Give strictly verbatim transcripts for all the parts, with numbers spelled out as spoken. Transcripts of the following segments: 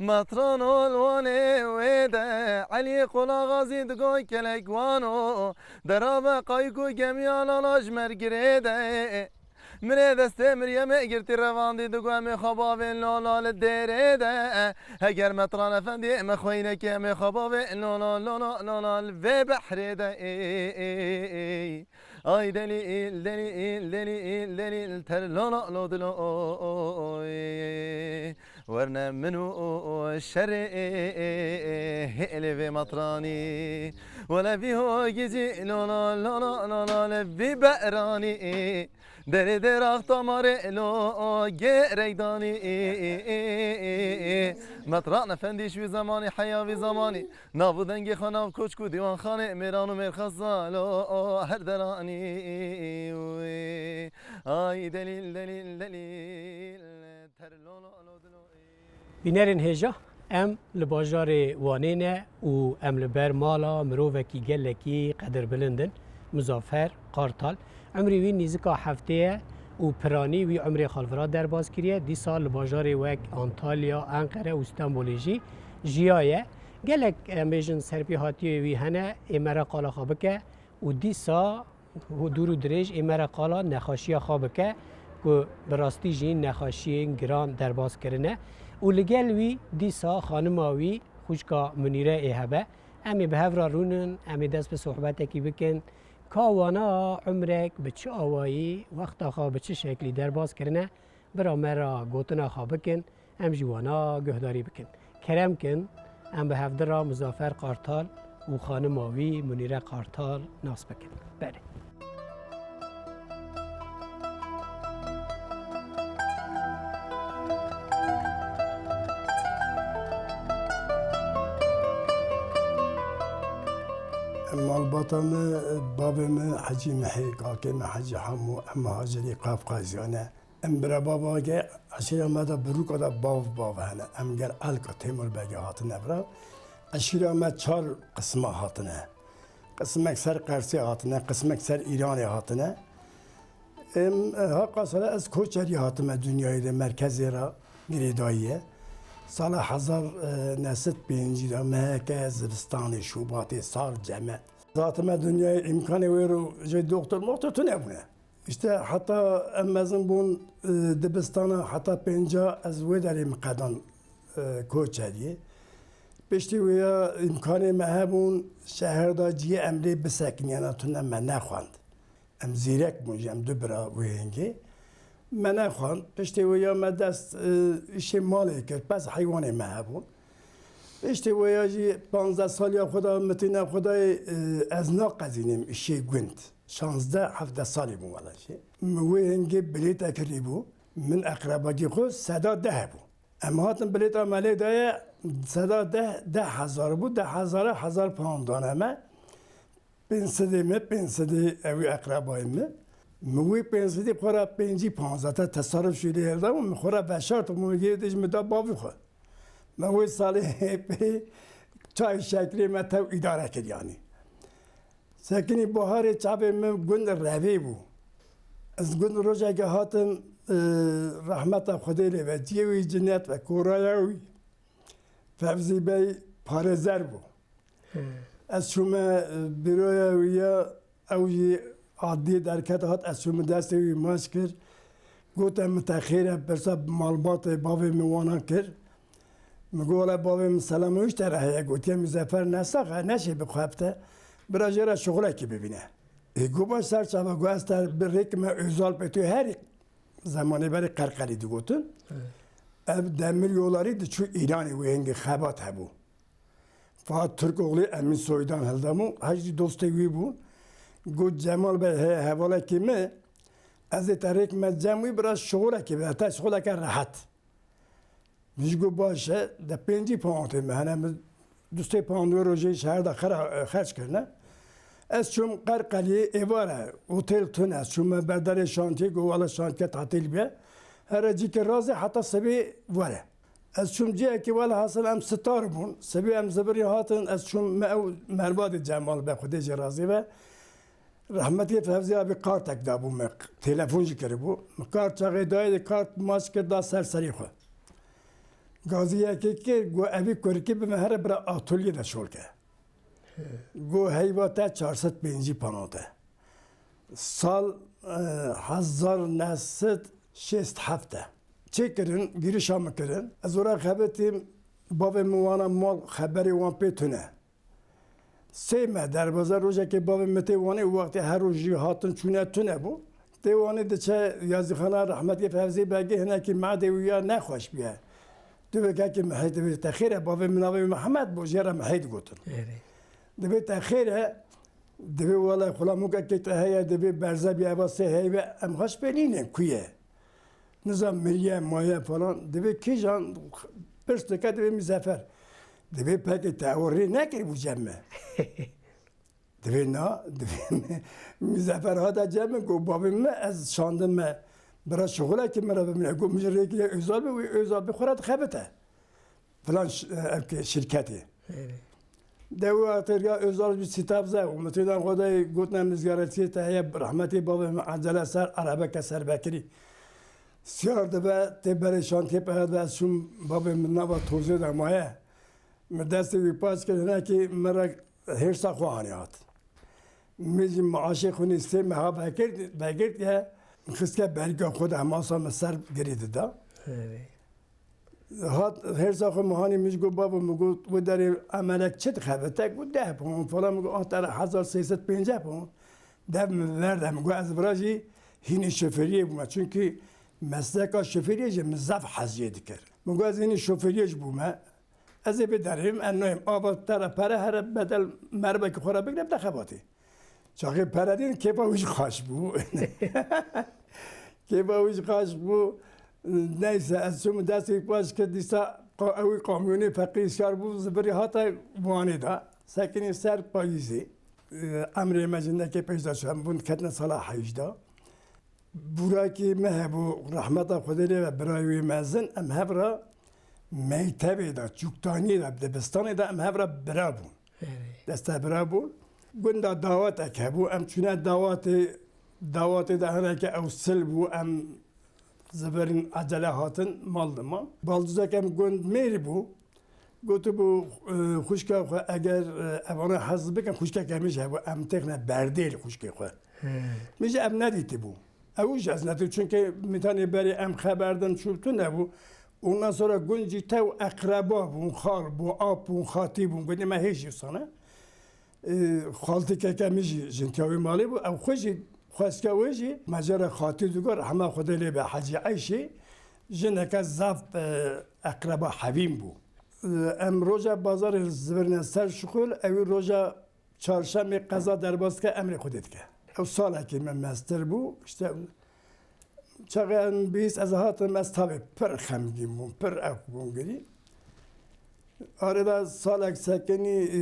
Metran ol wanê wê de, Eliyê Qolaxazî digo kelek wano, derabe qayik û gemiya lala ji mergirê de. Mirê destê Miryemê girtî revandî digo em ê xwe bavên lala li dêrê de. Heger Metran Efendî me xweynekê em ê xwe bavên lala, lala, lala li vê behrê de. Ay delîl, delîl, delîl, delîl, ter lala lo dilo. Werne min û şerê hêlê vê matranî. Wele vî ho gizî lo la la la la la le vî beranî. Derê dêrax tamarê lo gerek danî. Metran Efendî ji wî zemanî heya vî zemanî. Nav û dengê xwe nav koçk û dîwanxanê mêran û mêrxasa lo her deranî. Ay delîl, delîl, delîl. Bînerên hêja, em li bajarê Wanê ne û em li ber mala mirovekî gelekî qedirbilind in, Muzafer Qartal. Emrî wî nîzika heftê ye û piranî wî emrê xwe li vira derbas kiriye. Dîsa li bajarê wek Antalya, Enqere û Stenbolê jî jiyaye. Gelek, em bêjin, serpêhatiyê wî hene, ê me re qala xwe bike û dîsa û dûr û dirêj ê me re qala nexweşiya xwe bike ku bi rastî jî nexweşiyên giran derbas kirine û li gel wî dîsa xanima wî xwişka Munîre ê hebe. Em ê bi hev re rûnin, em ê dest bi sohbetekî bikin. Ka wana umrek bi çi awayî, wexta xwe bi çi şeklî derbas kirine, bira me re gotina xwe bikin. Em jî wana guhdarî bikin. Kerem kin, em bi hevdi re Muzafer Qartal û xanima wî Munîre Qartal nas bikin. Belê. Malbata me, bavê me Hecî Mihê, kakê me Hecî Hemo, em Hacerî Qafqazya ne. Em bira bava ge eşîra me de bi rûka de bav bav hene. Em gel elka Têmur Begê hatine bira. Eşîra me çar qisma hatine. Qismek ser Qersê hatine, qismek ser Îranê hatine. Em, e, haka sala ez Koçerî hatime dinyayê de merkezê re girêdayî ye. Sala hezar, e, neh sed pêncî de meheke zivistanê, şubatê, sar, ceme. Hatime dinyayê, îmkanê wê ro jê doktor moktor tune bûne. Îşte heta em mezin bûn, e, dibistana heta pênca ez wê derê min qedan, e, Koçeriyê. Piştî wê ya îmkanê me hebûn, şeher da ciyê em lê bisekiniyana tune me nexwend. Em zîrek bûn jî, em du bira wê hingê. Me nexwend. Piştî wê ya me dest, e, îşê malê kir, pez heywanê me hebûn. Piştî wê ya jî panzdeh saliya xwe da, mitîna xwe da, e, ez naqezînim îşê gund. Şazdeh hevdeh salî bû wele jî. Min wê hingê bilêtek kirî bû. Min eqrebagî xwe seda deh bû. Em hatin bilêta me lê daye seda deh, deh hezar bû. Deh hezara hezar pound dane me. Pênc sedê me, pênc sedê ewî eqrebayê me. Min wê pênc sedê xwe re pêncî pound zate tesarruf jî lê hevda bû. Min xwe re veşart û min wê dij min da bavî xwe. Me wê salê pê çay şekrê me tew îdare kir yanî. Sekinî baharê çavê min gund revê bû. Ez gund rojeke hatim, e, rehmeta Xwedê lê be, ciyê wî cinet ve, koraya wî Fevzî Bey parêzer bû. Hmm. Ez çûme, e, bîroya wî ya, ew jî adliyê derket hat, ez çûme destê wî maç kir. Gote min te xêr e, pirsa malbatê bavê min wana kir. Min got, wele bavê min selama wî ji te re heye. Gotiye, Muzeffer nesax e, neşê bixwe hevte. Bira jê re şixulekî bibîne. Ê, got, baş ser çava, got, ez te bi rêk me Özal pê tu herî zemanê berê Qerqelî digotin. Evet. Ev demir yolarî diçû Îranê wê hingê xebat hebû. Fuat Türkoğlu, Emin Soydan hilda bû, hej jî dostê wî bû. Got, Cemal Bey, he-, hevalekî min, ez ê te rêk me cem wî, biraz şixulekê bide, te şixuleke rehet. Min jî got, baş e, de pêncî poundê min hene, min du sê pound wê rojê şehir de xera-, xerc kirine. Ez çûm Qerqeliyê, êvar e, otel tune, ez çûme berdarê şantiyê, got, wele şantiye tatîl bûye. Here cîkê razê heta sibê were. Ez çûm cihekî, welhasil em sitar bûn. Sibê em zibirî hatin, ez çûm me ew mervadê Cemal be, Xwedê jê razî be. Rehmetî Fevzî abî kartek dabû me, telefon jî kiribû. Min kart çaxê dayê de kart maç kir da ser serî xwe. Gazî yekê kir, got, "Evî kurikî bime here bira atolyê de şol ke." Got, "Heyva te çar sed pêncî panon te." Sal, e, hezar neh sed şêst heft e. Çê kirin, girişa min kirin. Ez ora xebitîm, bavê min wana mal xeberê wan pê tune. Sê me derbazar rojekê bavê min tê Wanê û wextê her roj jî hatin çûne tune bû. Tê Wanê diçe yazîxana rehmetî Fevzî Begê hinekî mehdê wî ya nexweş bûye. Dibê kekê Mihêt dibê te xêr e, bavê min navê wî Mihemed bû, jê re Mihêt gotin. Erê. Dibê te xêr e, dibê wele xulamûkekê te heye, dibê berze bî eva sê heyve em xweş pê nînin ku ye. Nizam miriye, maye falan. Dibê kîjan pirs dike, dibê Mizefer. Dibê pekê te ew rê nekiribû cem me. Dibê na, dibê Mizefer hate cem min, got, "Bavê min, ez şandim me. Bira şixulekî min re bimîne." Got, "Min ji rêkiriye Özal be, wî Özal be xwe re dixebite." Filan ş-, ev ke şirketê. Erê. De wextê ya Özal jî sîtabze û mitînan xwe de gotine min ziyaretçiyê te heye, rehmetî bavê min ecele ser erebeke serbekirî. Siyar dibe tê berê şantiyê pere de ez çûm bavê min nava tozê de maye. Min destê wî paç kir, hinekî min re hêrsa xwe anî hat. Min jî maaşê xwe nî sê meha vekird-, vegirtiye, min xistke berga xwe de hemasa min ser girê dida. Erê. Hat hêrsa xwe min hanî, min jî got, "Bavo," min got, "wê derê emelek çi dixebite?" Got, "Deh pon," falan, min got, "Ah, te re hezar sê sed pênceh pon." Dev min verde, min got, "Ez vira jî hînî şofêriyê bûme." Çunkî mesleka şofêriyê jî min zaf hez jê dikir. Min got, "Ez hînî şofêriyê jî bûme. Ez ê vê derê bim, ez nayêm. Ava te re pere here bedel merivekî xwe re bigire bide xebatê." Çaxê pere dîn kêfa wî jî xaş bû. Kêfa wî jî xaş bû. Neyse, ez çûm destê wî paç kir, dîsa qa-, ew kamyonê feqîr şar bû, zivirî hate Wanê de. Sekinî ser payîzê. Emrê me jindekê pêş de çû, em bûn ketine sala heyşda. Burakî me hebû, rehmeta Xwedê lê be, birayê wî mezin, em hev re mektebê de, çûktaniyê de, dibistanê de em hev re bira bûn. Erê. Destebira bûn. Gunda dawetek hebû, em çûne dawatê, dawatê de hineke ew sil bû, em zivirîn ecele hatin, mal diman. Balduzek em gund mêr bû, gotibû, e, xwişka xwe, eger, e, evana hez bikin, xwişkeke min jî hebû, em têxine berdê li xwişkê xwe. He. Min jî ev nedîtibû. Ew jî ez nedît, çunke mîtanê berê em xeber din çû tune bû. Ondan sonra gund jî tew eqreba bûn, xal bû, ap bûn, xatî bûn, gundê me hêj jî sane. E, xaltikeke min jî jintiya wî malê bû. Ew xwe jî, xwestka wê jî, me jê re xatî digot, rehma Xwedê lê be Hecî Eyşê, jineke zaf, e, eqreba hevîn bû. E, em roja bazarê zivirine ser şixul, ewî roja çarşemê qeza derbas dike, emrê Xwedê dike. Ew salekî min mestir bû, işte, çaxê em bihîst ez hatim, ez tabi pir xemgîn bûm, pir ew bûm girî. Arê de salek sekinî, e,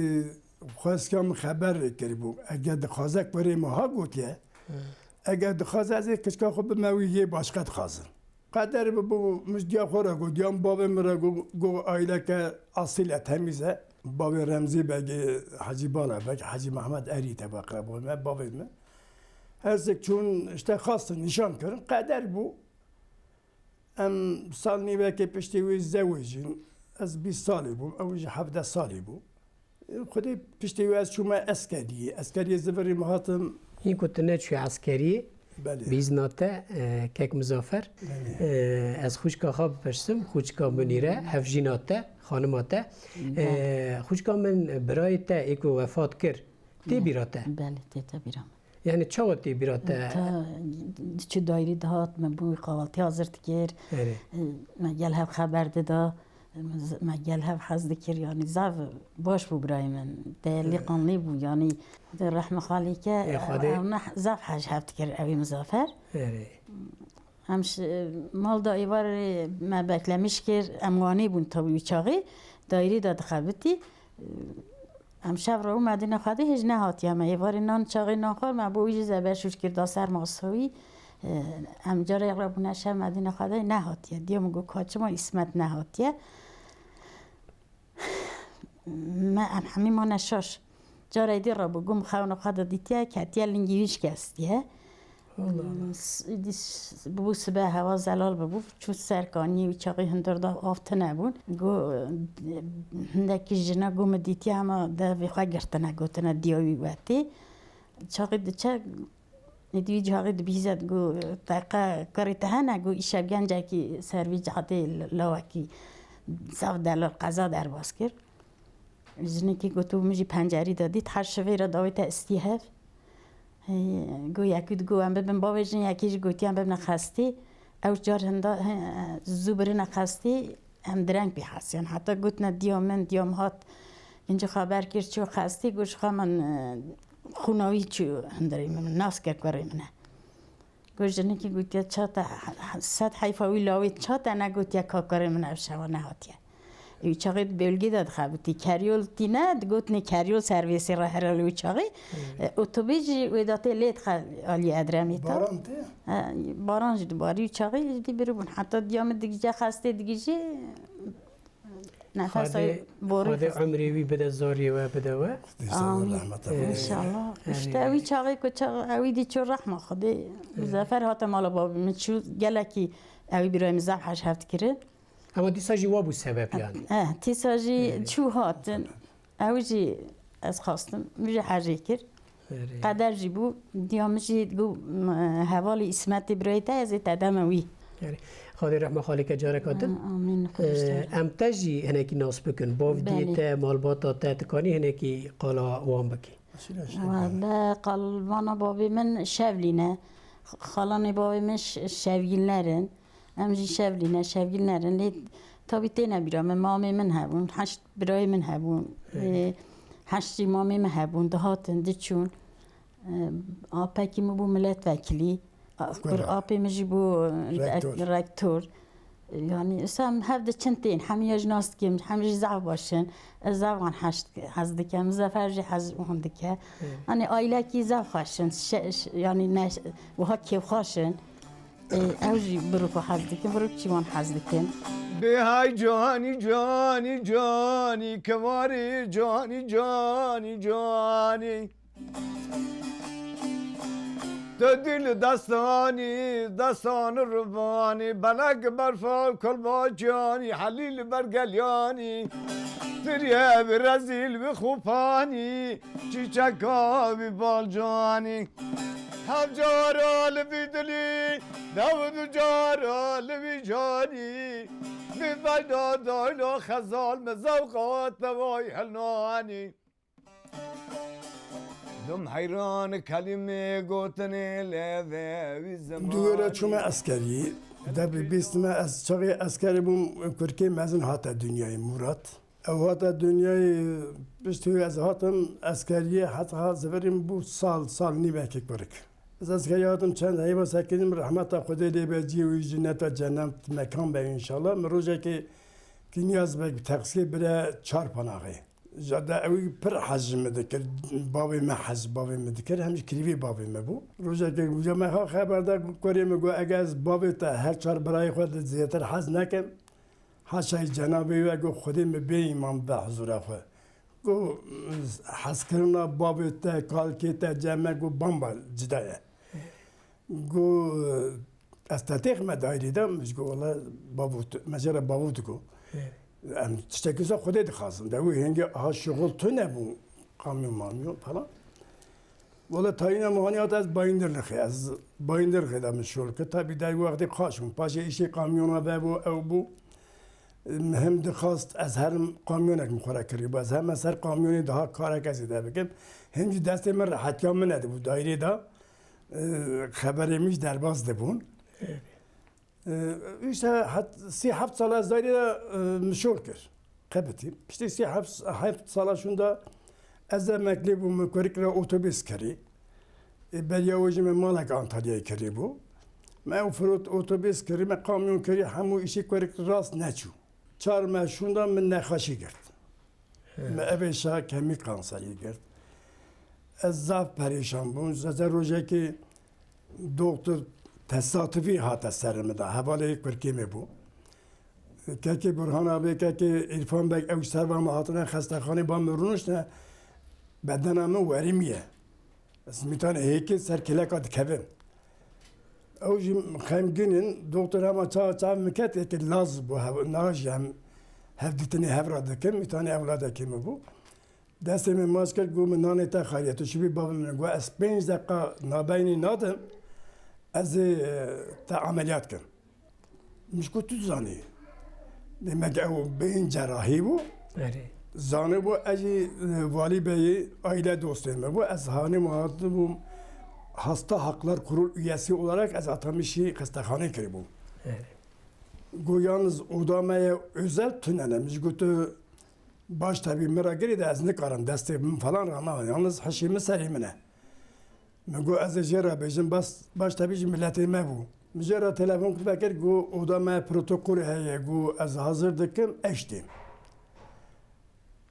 xwestka min xeber lê kiribû. Eger dixwaze kurê min ha gotiye, Hı. eger dixwaze ez ê kiçka xwe bime wî yê başqe dixwazin. Qeder bû, bû, min ji diya xwe re got, diya min bavê min re got, got, aîleke asîl e, temîz e. Bavê Remzî Begê, Hecî Bala Beg, Hecî Mehmed Erî te bi eqreba me, bavê min. Her sek çûn, işte, xastin, nîşan kirin, qeder bû. Em sal nîvekê piştî wî zewicîn, ez bîst salî bûm, ew jî hevdeh salî bû. Xwedê piştî wî ez çûme eskeriyê. Eskeriyê zivirî min hatim. Hîn ku tu neçûyî eskeriyê, Belê. Bîzna te, e, kek Mizafer. Belê. E, ez xwişka xwe bipirsim, xwişka Munîre, hevjîna te, xanima te. Belê. E, xwişka min, birayê te ê ku wefat kir, tê Belê. bîra te? Belê, tê te bîra min. Yani çawa tê bîra te? Ta diçû daîrî dihat, me bo wî qavaltî hazir dikir. Erê. Me gel hev xeber dida, me gel hev hez dikir. Yani zaf baş bû birayê min. Değerli Erê. qanlî bû. Yani Xwedê rehme xalîke, Ê Xwedê. ew ne zaf hej hev dikir ewî Mizafer. Erê. Em ş-, mal da êvarê me beklemiş kir, em wanî bûn tabi wî çaxê. Daîrî de dixebitî. Em şev re û Medîna Xwedê hêj nehatiye me. Êvarê nan çaxê nan xwar me bo wî jî zebeşûş kir da ser masa wî. Em carê re bûne şev Medîna Xwedê nehatiye. Diya min got ka çima Îsmet nehatiye. Me em hemî mane şaş. Carê dî re bû gum xewna xwe de dîtiye, ketiye lingî wî şikestiye. Allah Allah. S-, îdî s-, bû sibe hewa zelal bibû, çû ser kaniyê, wî çaxî hundir da av tune bûn. Got, hindekî jina got, min dîtiye hema devê xwe girtine, gotine diya wî wetê. Çaxî diçe, êdî wî çaxî dibihîze, got, te qe kurê te hene? Got, îşev gencekî ser vî cadê lawekî zaf delal qeza derbas kir. Jinekî got, û min jî pencerî de dît, her şivê re dawête istî hev. Hey, got, yekî digot, em bibin bavê jin, yekî jî gotiye, em bibine xestî. Ew car hinda, he, zû birine xestî, em direng pê hesiyan. Heta gotine diya min, diya min hat. Ginci xeber kir, çû xestî, got, ji xwe min, e, xûna wî çû hundirê min, nas kir kurê min e. Got, jinekî gotiye, ça te, sed heyfa wî lawê, ça te negotiye ka kurê min ev şewa nehatiye. Û çaxê di bölgê de dixebitî. Keryol tîne, digotinê keryol servêsê re herhalê wî çaxê. Hmm. E, otobîs jî wê datê lê dixe aliyê Edremê de. Baran tê? E, baran jî dibarî û çaxê jî dî biribûn. Heta diya min digije xestê digijî, nefes Xwedê, borî Xwedê xist. Emrê wî bide, zorê we bide we. Xwedê ser we Amîn. Rehmeta Xwedê. Înşallah. Yanî Îşte wî çaxê ku ça-, ewî dî çû rehma Xwedê. Muzefer hate mala babî min çû gelekî ewî birayê min zaf hej hev dikirin. Ama dîsa jî wa bû sebep yani. Eh, tîsa jî Evet. çû hatin. Ew jî ez xwestim, min jî hejê kir. Erê. Qeder jî bû, diya min jî got, m-, hevalî Îsmetê birayê te, ez ê te deme wî. Erê. Xwedê rehma xalîke careka din. Amîn, Ee, Xwedê em te jî hinekî nas bikin. Bav Belê. diyê te, malbata te, tu kanî hinekî qala wan bikî. Wele qalmana bavê min Şevlî ne. Xalanê bavê min ş-, Şevgînler in. Em jî Şevlî ne, Şevgînler in. Lê tabî têne bîra min, mamê min hebûn, heşt birayê min hebûn. Ê, heşt jî mamê min hebûn, dihatin, diçûn. Ê, apekî min bû miletvekilî. A, Kura. kur apê min jî bû, e, Rektor. rektor. Yani, îsa em hev diçin tên, hemiya jî nas dikim, hem jî zaf baş in. Ez zaf wan heş-, hez dikim, Muzefer jî hez wan dike. Hı. Yani, aîlekî zaf xweş in, şe-, ş-, yani, ne, wiha kêfxweş in. E, ew jî bi rû xwe hez dikin, bi rû çî wan hez dikin. Bê hay canî, canî, canî, kevarê canî, canî, canî. Te dil destanî, destanî rivanî, belek berfa kulbacanî, helîl bergelyanî, tirye bi rezîl bi xupanî, çîçeka bi balcanî. Hev cara li vî dilî, dew du cara li vî canî, bi veyda dayla xezal me zewqa te vay helnanî. Dum heyran kelîmê gotinê lê vê wî zimanî. Di wê re çûme eskeriyê. Derbê bîst me ez çaxê eskerê bûm, kurkê mezin hate dinyayê, Murat. Ew hate dinyayê, piştî wê ez hatim eskeriyê, heta zivirîm bû sal, sal nîvekê kurik. Ez eskeriyê hatim çend heyva sekinim, rehmeta Xwedê lê be, cihê wî jî neta cennet mekan be înşallah. Min rojekê Kinyaz Beg bi teksiyê bire Çarpanaxê. Jade ewî pir hez ji min dikir, bavê me hez bavê min dikir, hem jî kirîvê bavê me bû. Rojekê wîja me xwe xeber da, kurê min got, ege ez bavê te her çar birayê xwe de zêtir hez nekim, haşayî cenabê we, got, Xwedê min bê îman be huzura xwe. Got, hezkirina bavê te, kalkê te cem me, got, bamba cida ye. Got, ez te têxime daîrê de, min jî got, wele bavo tu, me jê re bavo digo. Em tiştekî wisa Xwedê dixwazin. De wî hingê aha şixul tune bû, kamyon mamyon falan. Wele tayîna muhanî hat ez Bayindirlixê, ez Bayindirlixê de min şol kir. Tabî de wextê qaş bûm. Paşê îşê kamyona vebû, ew bû. Min hem dixwast ez herim kamyonek min xwe re kirî bû. Ez heme ser kamyonê daha kareke zêde bikim. Hem jî destê min rehetiya min nedibû daîrê de. E, xeberê min jî derbas dibûn. E, îşte het-, sî heft sala ez daîrê de, e, min şol kir. Qebitî. Piştî sî heft, heft sala şûnda ez emeklî bûm, min kurik re otobîs kirî. E, beriya wê jî min malek Antalyayê kirî bû. Me ew firot otobîs kirî, me kamyon kirî, hemû îşê kurik rast neçû. Çar me şûnda min nexweşî girt. He. Me evê şa kemî kanserî girt. Ez zaf perêşan bûm. Zeze rojekê doktor tesatifî hate ser min de. Hevalê kurkê me bû. Kekê Burhan abi, kekê Îrfan Beg, ew ser ba me hatine xestexanê, ba min rûniştine. Bedena min werimiye. Ez mîtan hêkê ser kêleka dikevim. Ew jî xemgîn in. Doktor hema çawa çav min ket, yekê laz bû, hev-, niha jî em hevdîtinê hev re dikin, mîtanê ewladekî min bû. Destê min maç kir, got, "Min nanê te xariye, tu çi bî bavê min?" Got, "Ez pênc deqa nabeynî nadim, ez ê, e, te emeliyat kim." Min ji got, "Tu dizanî?" Demek ew bêyîn cerahî bû. Erê. Zanîbû ez jî, e, valî beyî aile dostê min bû. Ez hanî hatibûm hasta haklar kurul üyesi olarak ez atamişî xestexanê kiribûm. Erê. Got, "Yalnız oda me ye özel, tune ne." Min ji got, "Tu baş tebî min re girî de ez nikarim destê min falan re nava. Yalnız hişî min serê min e." Min got, "Ez ê jê re bêjim, bas, baş tebî ji miletê me bû." Min jê re telefon kir, vekir, got, "Oda me protokolê heye, got, ez hazir dikim, eştê."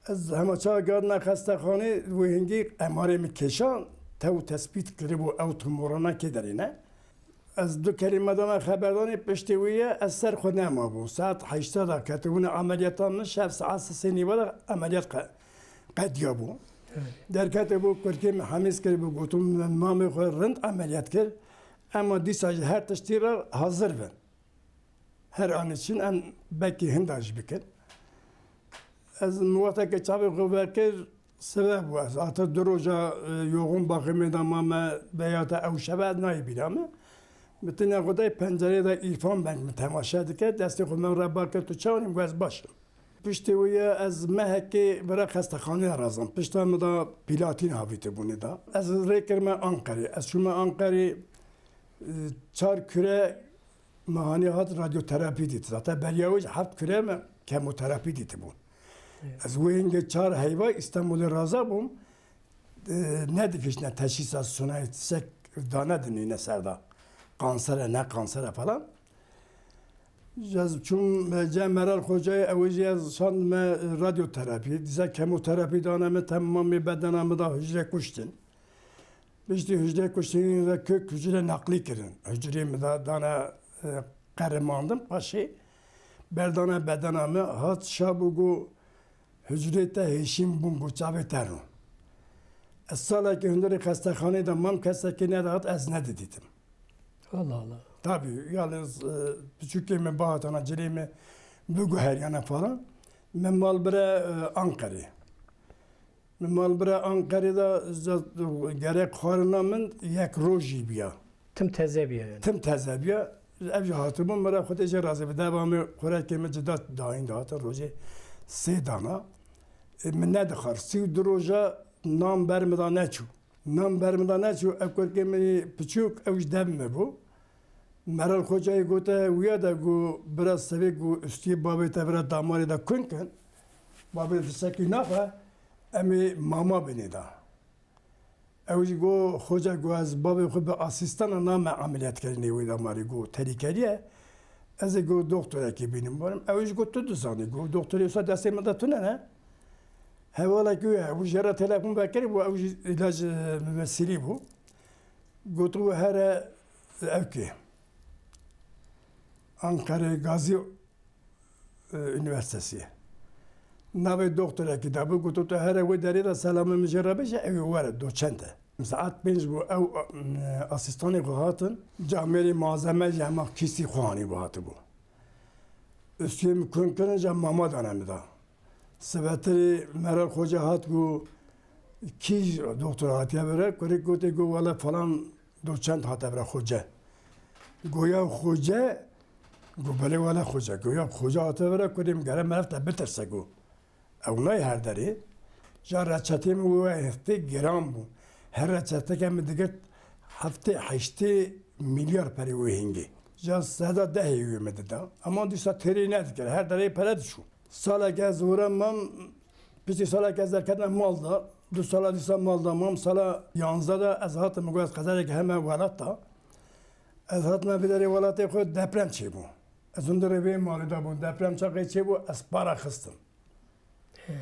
Ez hema çawa gehatiye xestexanê, wê hingî emarê min kêşan, tew tespît kiribû ew tumorana kê derê ne. Ez du kelîme dana xeberdanê, piştê wê ye ez ser xwe nemabûm. Saet heşta de ketibûne emeliyata min, şev saet sisê nîva de emeliyat qe-, qediya bû. Evet. Derketibû, kurkê min hemîz kiribû, gotum, "Min mamê xwe rind emeliyat kir, ema dîsa jî her tiştî re hazir bin. Her anî çin em belkî hinda jî bikin." Ez min wextekê çavê xwe vekir, sibe bû. Ez hate du roja, e, yoxûn baxê min de mame, veya te ew şeve ez nayê bîra min. Min tine xwe dayê pencerê de Îrfan Beg min temaşe dike, destê xwe min re ba kir, "Tu çawa nî?" Min got, "Ez baş im." Piştê wê ye ez mehekê bira xestexanê de razam. Pişta min da platîn havîtibûnê da. Ez rê kirime Anqerê. Ez çûme Anqerê, e, çar kure Me hanî hat radyoterapî dît. Zaten beriya wê jî heft kure me kemoterapî dîtibû. Evet. Ez wê hingê çar heyva Îstanbulê raza bûm. E, nedikişne teşhîsa sunayê tiştek dane dinîne ser da. Kansere, ne kansere falan. Ez çûm, e, cem Meral Xocayê, ew jî ez şand me radyoterapî. Dîsa kemoterapî dane min, temamê bedena min da hicre kuştin. Piştî hicrê kuştinî ve kök hicrê neqlî kirin. Hicrê min da dane, e, qerimandim, paşê berdane bedena min, hat şa bû, got, "Hicrê te hêşîn bûn, got, çavê te rûn." Ez salekî hundirê xestexanê de mam, kesekî nedihat ez nedidîtim. Allah Allah. Tabii, yalnız, e, piçûkê min bihatana cilê min biguheriyane falan. Min mal bire, e, Anqerê. Min mal bira Anqerê de, ze-, gerek xwarina min yek rojî biya. Tim teze biya yani. Tim teze biya. Ev jî hatibû, min re Xwedê jê razî bi. Deva min xurekê min cida dayîn dihatin rojê sê dana. E, min nedixwar. Sî û du roja nan ber min de neçû. Nan ber min de neçû, ev kurkê min piçûk, ew ji dev min bû. Meral Xocayê gote, wiya de got, bira sevê got, ustiyê babê te bira damarê de kun kin. Babê te sekî naxe, em ê mama binê da. Ew jî got, Xoca got, ez babê xwe bi asîstana name emeliyatkirinê wê damarê got, terîkeriye. Ez ê got, doktorekê bînim barim. Ew jî got, tu dizanî got, doktorê wisa destê min de tune ne. Hevalekî wê hebû, jê re telefon vekirî bû, ew jî îlac, e, mimesîlî bû. Got, wê here Evkê, Ankarê Gazî, e, Üniversitesi. Navê doktorekî dabû, got, "Tu here wê derê de selamê min jê re bêje, ew ê were, doçent e." Saet pênc bû, ew, e, asistanê xwe hatin, camêrê malzeme jî hema kîsî xwe anî bû hatibû. Ustiyê min kun kirin, jî mama dane min da. Sibetirê Meral Xoce hat got, "Kî doktor hatiye vire?" Kurê gotê got, "Wele falan doçent hate vire Xoce." Goya Xoce, got, "Belê wele Xoce." Goya Xoce hate vire, kurê min gere merv te bitirse got. Ew nayê her derê. Ja reçetê min wê heftê giran bû. Her reçeteke min digirt heftê heştê milyar perê wê hingê. Ja seda dehê wê min dida. Ama dîsa têrê nedikir. Her derê pere diçû. Salek ez wira mam, piştî salek ez derketime mal da, du sala dîsa mal da mam, sala yanzdeh de ez hatim, min got ez qederek heme welat da. Ez hatime vê derê welatê xwe, deprem çêbû. Ez hundirê vê malê de bûm, deprem çaxê çêbû, ez para xistim. He.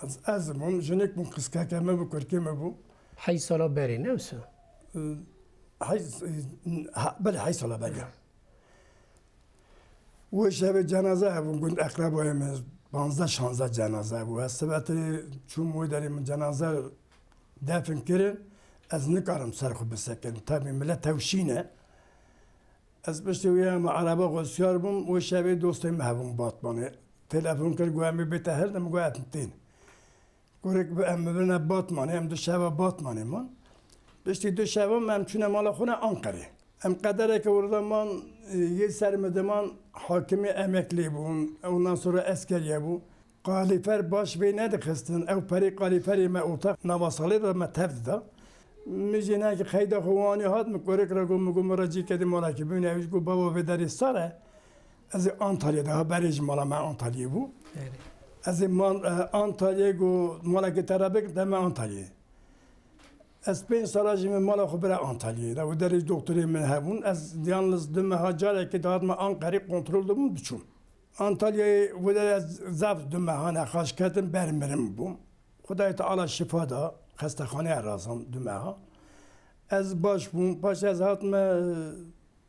Ez, ez bûm, jinik bûm, qiskeke min bû, kurkê min bû. Heyş sala berê, ne wisa? Heyş, ha, belê, heyş sala berê. Wê şevê cenaze hebû, gund eqrebayê min, panzdeh şanzdeh cenaze hebû. Ez sibetirê çûm wê derê, min cenaze defin kirin, ez nikarim ser xwe bisekinim. Tabî millet tewşîn e. Ez piştî wê em ereba xwe siyar bûm, wê şevê dostê me hebûn Batmanê. Telefon kir, got, "Em ê bête hildin?" Min got, "Em tên." Kurik bi em bibirine Batmanê, em du şeva Batmanê man. Piştî du şeva me em çûne mala xwe ne Anqerê. Em qedereke wirda man, e, yê ser min diman hakimê emeklî bûn, ondan sonra eskeriye bû. Kalîfer baş vê nedixistin. Ew perê kalîferê me ortax nava salê de me tev dida. Min jî nekî qeyda xwe wanî hat, min korek re got, min got, "Min re cî kedî malekî bimîne." Ew jî got, "Baba vê derê sar e." Ez ê Antalyayê de, ha berê jî mala me Antalyayê bû. Erê. Ez ê man, e, Antalyayê got, "Malekê te re bikin, te me Antalyayê." Ez pênc sala jî min mala xwe bira Antalyayê de. Wê derê jî doktorê min hebûn. Ez yalniz du meha carekê dihatime Anqerê, kontrol dibûm, diçûm. Antalyayê wê de ez zaf du meha nexweş ketim, ber mirin bûm. Xwedayê Teala şifa da, xestexaneyê razam du meha. Ez baş bûm, paşê ez hatime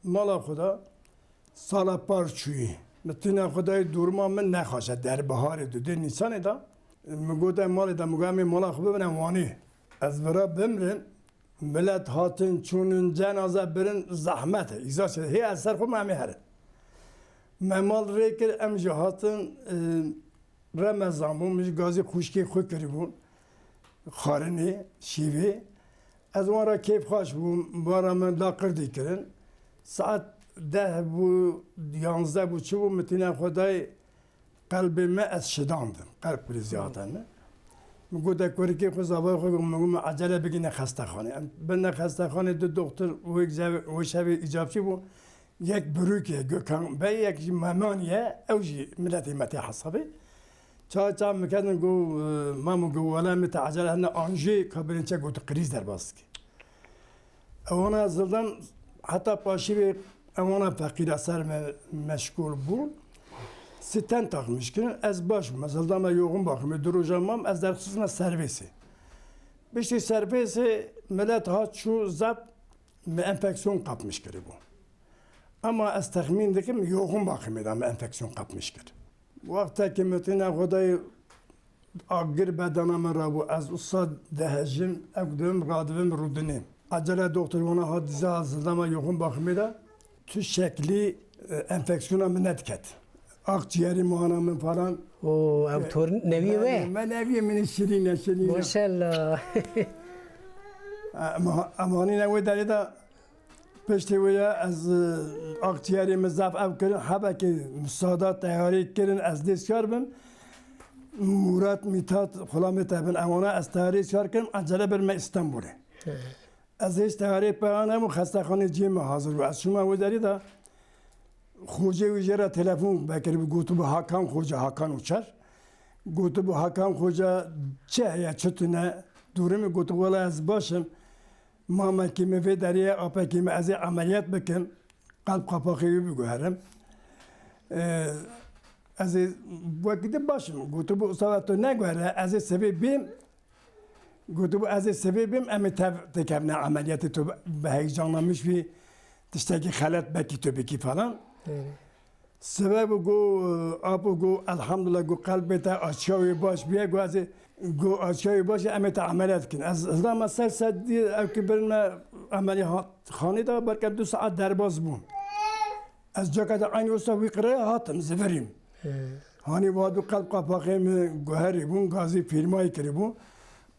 mala xwe de. Sala par çûyî. Min tîna Xwedayê duruma min nexweş e, der biharê du dê Nîsanê de. Min gote malê de, min got, "Em ê mala xwe bibine Wanê." Ez vira bimrim, milet hatin, çûnin, cenaze birin, zehmet e. Îza çi? Hê ez ser xwe me, em ê herin. Me mal rê kir, em jî hatin, e, Remezan bû, min jî gazî xwişkê xwe kiribû, xwarinê, şîvê. Ez wan re kêfxweş bûm, wan re min laqirdî kirin. Saet deh bû, yanzdeh bû, çi bû, min tîna Xwedayê Qelbê me ez şidandim. Qelb krîzî hate min. Min got, "De kurikê xwe, zavayê xwe," min got, "Min ecele bigîne xestexanê." Em birine xestexanê, du doktor wê şevê, wê şevê îcabçî bû. Yek birûkê Gökhan Bey, yek jî Memaniye, ew jî miletê me tê hesabê. Ça ça min kedin got, "Mamo," got, "wele min te ecele hene anjê kabirên çek got krîz derbas dike." Ewana zildan heta paşî vê ewana feqîra ser me meşgul bûn. Stent takmış kirin, ez baş bûm. Zildan me yoğun bakımê du roja mam, ez derxistime servêsê. Piştî servêsê milet hat çû zap me enfeksiyon kapmış kiribû. Ama ez texmîn dikim yoğun bakımê de me enfeksiyon kapmış kir. Wextekî min tîna Xwedayê agir bedena min rabû, ez usa dihejim, ew dibim, radibim, rûdinêm. Ecele doktor wana hat diza zildama yoxin baximê de, tu şeklî, e, enfeksiyona min nediket. Akciğerê min, ana min falan. O, ew E, tor neviyê me, we? Me neviyê min şirîn e, şirîn e. Maşallah. E, em, em hanîne wê derê de Piştî wê ye ez, e, akciğerê min zaf ev kirin, hebekê musada teyarê kirin, ez dê siyar bim. Murat, Mithat, xulamê te bin, ewana ez teyarê siyar kirim, ecele bir me Îstanbulê. He. Ez hêj teyarê peya nebû, xestexanê cihê min hazir bû. Ez çûme wê derî de, xocê wî jê re telefon vekiribû, gotibû, Hakan Xoca, Hakan Uçar. Gotibû, Hakan Xoca, çi heye, çi tune? Dûrî min gotibû, wela ez baş im. Mamekî min vê derê ye, apekî min, ez ê emeliyat bikim, qelb qapaxê wî biguherim. Ee, ez ê wekî din baş im. Gotibû, usta, tu neguhere, ez ê sibê bêm. Gotibû, ez ê sibê bêm, em ê tev têkevine emeliyatê, tu bi heyecanlanmış bî, tiştekî xelet belkî tu bikî falan. Erê. Sebeb û got, apo got, elhamdulillah, got, qelbê te açiya wê baş bûye, got, ez ê, got, açiya wê baş e, em ê te emeliyat dikin. Ez hildama ser sedî, ew ki birin me emeliyatxanê de, belke du saet derbas bûm. Ez caka de eynî wisa wî qirê hatim, zivirîm. He. Hanî wa du qelb qapaxê min guherî bûn, gazî fîrmayê kirî bû.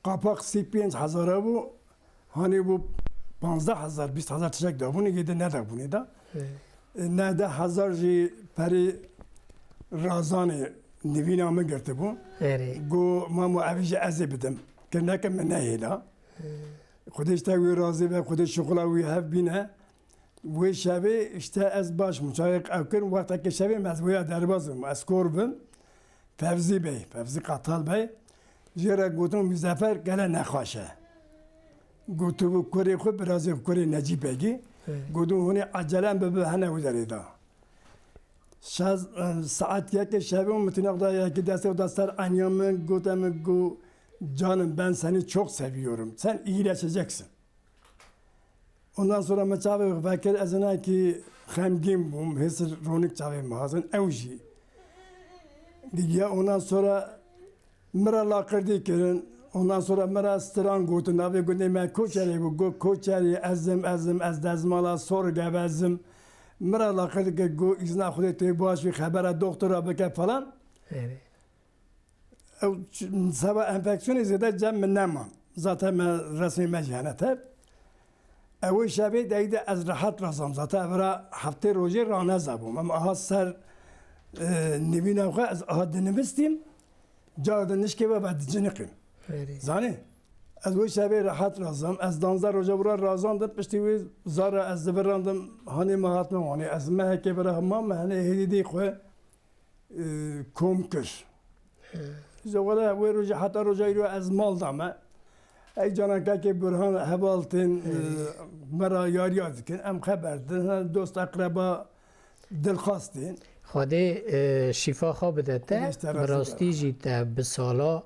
Qapax sî pênc hezara bû. Hanî bû panzdeh hezar, bîst hezar tiştek dabûnê, yê de nedabûnê de. He. E, neh deh hezar jî perê razanê nivîna min girtibû. Erê. Got, mamo, evî jî ez ê bidim. Kirneke min nehêla. He. Xwedê ji te wî razî be, Xwedê şixula wî hev bîne. Wê şevê işte ez baş bûm. Çaxê ew kirin, wextekê şevê min ez wêya derbas bûm. Ez kor bim. Fevzî Bey, Fevzî Qatal Bey, jê re gotin, Muzeffer gele nexweş e. Gotibû kurê xwe, birazê xwe, kurê Necîb Begî. Evet. Gotin, hûnê ecelen bibe hene wê derê de. Şaz, e, saet yekê şevê û min tîna da yekê destê da ser eniya min, gote min, got, "Canım, ben seni çok seviyorum. Sen iyileşeceksin." Ondan sonra min çavê xwe vekir, ez hinekî xemgîn bûm, hêsir ronik çavê min hatin, ew jî digiya. Ondan sonra min re laqirdî kirin, ondan sonra min re stran gotin, navê gundê me Koçerê bû, got, "Koçerê, ez im, ez im, ez dezmala sor gevezim, Min re alaqe dike, got, îzna Xwedê tê baş bî, xebera doktora bike falan. Erê. Ew ç-, seba enfeksiyonê zêde cem min neman. Zaten me resmê me jî hene tev. Ew şevê deyî de ez rehet razam. Zaten evra heftê rojê ranezabûm. Em aha ser, e, nivîna xwe ez aha dinivistîm. Cara din nişkê ve ve diciniqîm. Erê. Zanî? Ez wê şevê rehet razam. Ez danzdeh roja wira razandim. Piştî wê zara ez zivirandim. Hanê me hatime wanê. Ez mehekê vira hema me hene hêdî dî xwe, e, kom kir. Ji were wê rojê heta roja îro ez mal da me. Ey canan kekê Burhan heval tên, e, me ra yariya dikin. Em xeber din. Dost eqreba dilxwaz tên. Xwedê, e, şîfa xwe bide te. Ev işte Bi razî rastî be. Jî te bi sala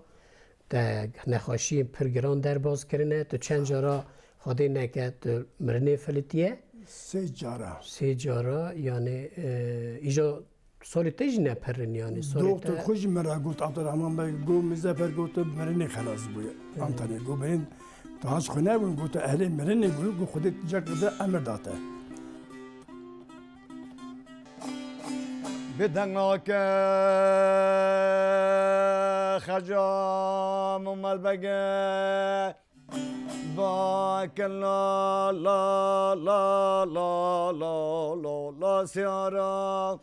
te nexweşiyên pir giran derbas kirine. Tu çend cara Xwedê neke tu mirinê filitiye? Sê cara. Sê cara, yani, e, îja salê te jî ne pir in, yani, salê Doktor te xwe jî me re got, Abdurrahman Bey, got, Mizefer got, tu mirinê xelas bûye. Hı. Antalya got, beyin, tu haç xwe nebûn, got, tu ehlê mirinê bû, got, Xwedê tu cek de emir date. Bi deng nake xecam û melbege. Vake la, la, la, la, la, siyara.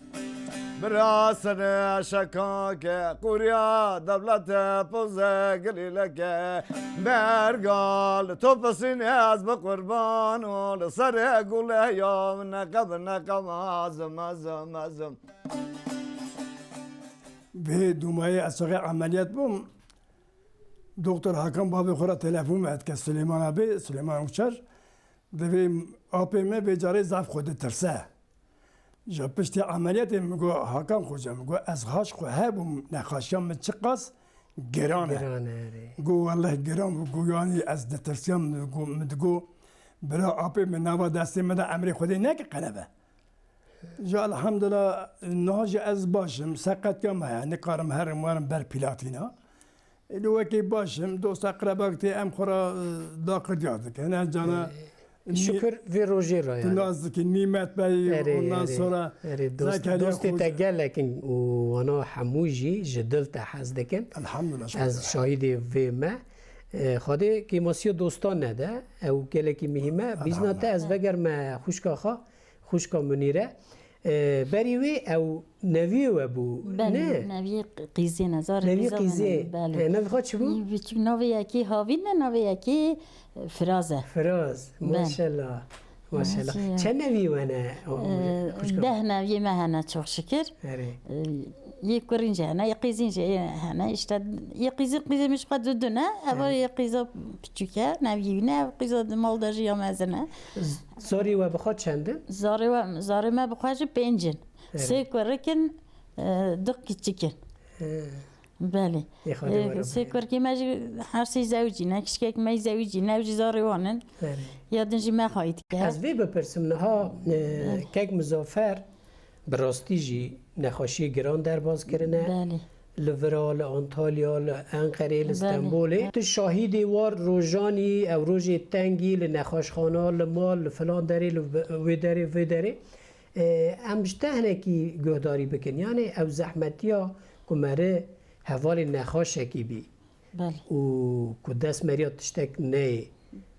Bira sere şekake, qurya devlete poze gilîleke. Bergal topesîne ez bi qurban û li sere gule ya neqeb, neqeb, azim, azim, azim. Vê dûmayê ez çaxê emeliyat bûm. Doktor Hakan bavê xwe re telefon me dike, Silêman abê, Silêman Uçar. Divê apê me vê carê zaf xwe ditirse. Ji piştî emeliyatê min got, Hakan Xoca, min got, ez haş xwe hebûm, nexweşiya min çiqas giran e. Giran e, erê. Got, weleh giran bû, got, yanî ez ditirsiyam, min got, min digot, bira apê min nava destê min de emrê Xwedê neke qelebe. Ji elhamdulillah, niha jî ez baş im, seqetiya me heye, nikarim herim werim ber pîlatîna. Êdî wekî baş im, dost eqrebak tê em xwe re, e, daqirdiya dikin. Her cana Ee, nî-, şükür vê rojê re tu yani. Nas dikî, Nîmet Bey, Erê, ondan erê, sonra erê, dost-, Zekeriya dostê te Xoca. Gelek in û wana hemû jî ji dil te hez dikin. Elhamdulillah, şükür. Ez şahidê vê me. E, Xwedê kêmasiya dostan nede. Ew gelekî muhîm e. Bîzna te ez vegerme xwişka xwe. Xwişka Munîre. E, berî wê ew neviyê we bû, Belê, ne? Neviyê qîzê ne, zarê Neviyê qîza qîzê. Belê. E, navê xwe çi bû? Navê yekê Havîn e, navê yekê, e, Firaz e. Firaz, Belê. Maşallah. Maşallah. Maşallah. Çend nevî we ne o, E, xwişka? Deh neviyê me hene, çok şükür. Erê. E, yê kurîn jî hene, yê qîzîn jî hene. İşte yê qîzîn, qîzê min ji xwe du du ne. Eva Erê. Yê qîza piçûk e, neviyê wî ne, ev qîza di mal de jî ya mezin e. Zarê we bi xwe çend in? Zarê we, zarê me bi xwe jî pênc in. Evet. Sê kurik in, e, du kiçik in. He. Belê. Ê Xwedê E, we re sê bihêle. Kurikê me jî her sê zewicî ne, kiçikek me zewicî ne, ew jî zarê wan in. Evet. Ya din jî me xayî dike. Ez vê bipirsim niha, e, Evet. Kek Mizafer bi rastî jî nexweşiyê giran derbas kirine. Belê. Li vira, li Antalya, li Enqerê, li Belê. Stenbolê. Tu şahidê war rojanî, ew rojê tengî, li nexweşxana, li mal, li filan derê, li ve-, wê derê, vê derê. E, em ji te hinekî guhdarî bikin. Yanê ew zehmetiya ku meri hevalê nexweşekî bî Belê. Û ku dest meriya tiştek neyê.